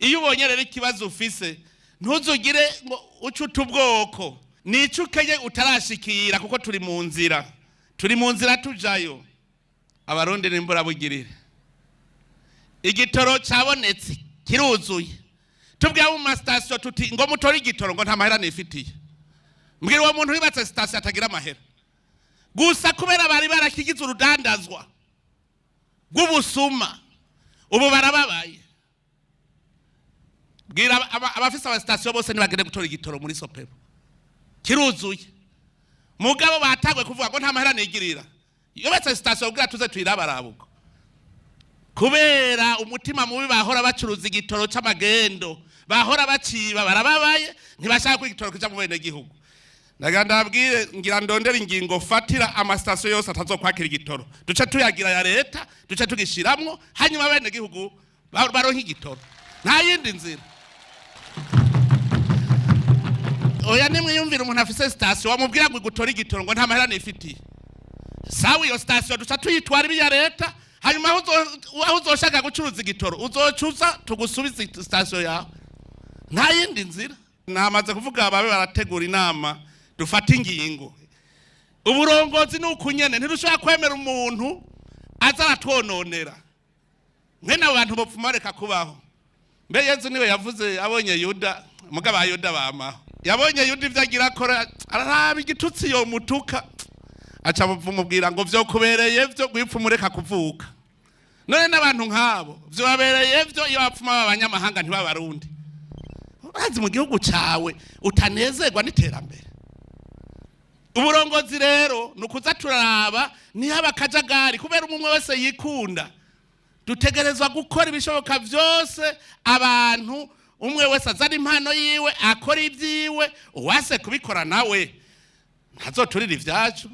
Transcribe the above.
Iyo ubonye rero ikibazo ufise, ntuzugire ngo uce uta ubwoko, nico ukenye utarashikira, kuko turi mu nzira, turi mu nzira tujayo. Abarundi n'imburabugirire, igitoro cabonetse kiruzuye. Tubwira mu masitasiyo tuti ngo mutore igitoro, ngo nta mahera nifitiye. Mbwira uwo muntu yubatse sitasiyo atagira amahera gusa kubera bari barakigize urudandazwa rw'ubusuma, ubu barababaye. Bwira abafise amasitasiyo bose ntibagende gutora igitoro muri SOPEBU, kiruzuye. Mugabo batagwe kuvuga ngo nta mahera nigirira, yubatse sitasiyo kugira tuze tuyirabaraba. Kubera umutima mubi bahora bacuruza igitoro c'amagendo, bahora baciba, barababaye, ntibashaka ko igitoro kija mu bene gihugu. Ndagira ndababwire, ngira ndondera ingingo fatira amasitasiyo yose atazokwakira igitoro, duce tuyagira ya leta, duce tugishiramwo, hanyuma bene gihugu baronke igitoro. Nta yindi nzira. Oya, nimwiyumvira umuntu afise sitasiyo wamubwira ngo igutore igitoro, ngo nta mahera nifitiye. Sawa, iyo sitasiyo duca tuyitwara ibi ya leta, hanyuma aho uzoshaka gucuruza igitoro uzocuza tugusubize sitasiyo yawe. Nta yindi nzira. Namaze kuvuga, babe barategura inama, dufate ingingo. Uburongozi ni uku nyene, ntidushobora kwemera umuntu aza aratwononera. Mwene abo bantu bopfuma bareka kubaho. Mbe Yezu niwe yavuze abonye Yuda, mugabo Yuda bamaho, yabonye Yuda ivyo agira akora, araraba igitutsi yomutuka, aca mubwira ngo vyokubereye vyo gwipfa umureka kuvuka. None n'abantu nk'abo vyobabereye vyo iyo bapfuma baba abanyamahanga ntibabarundi. Urazi mu gihugu cawe utanezerwa n'iterambere. Uburongozi rero ni ukuza turaraba ntihaba akajagari kubera umwe wese yikunda. Dutegerezwa gukora ibishoboka vyose, abantu umwe wese azana impano yiwe, akora ibyiwe. Uwase kubikora nawe ntazoturira ivyacu.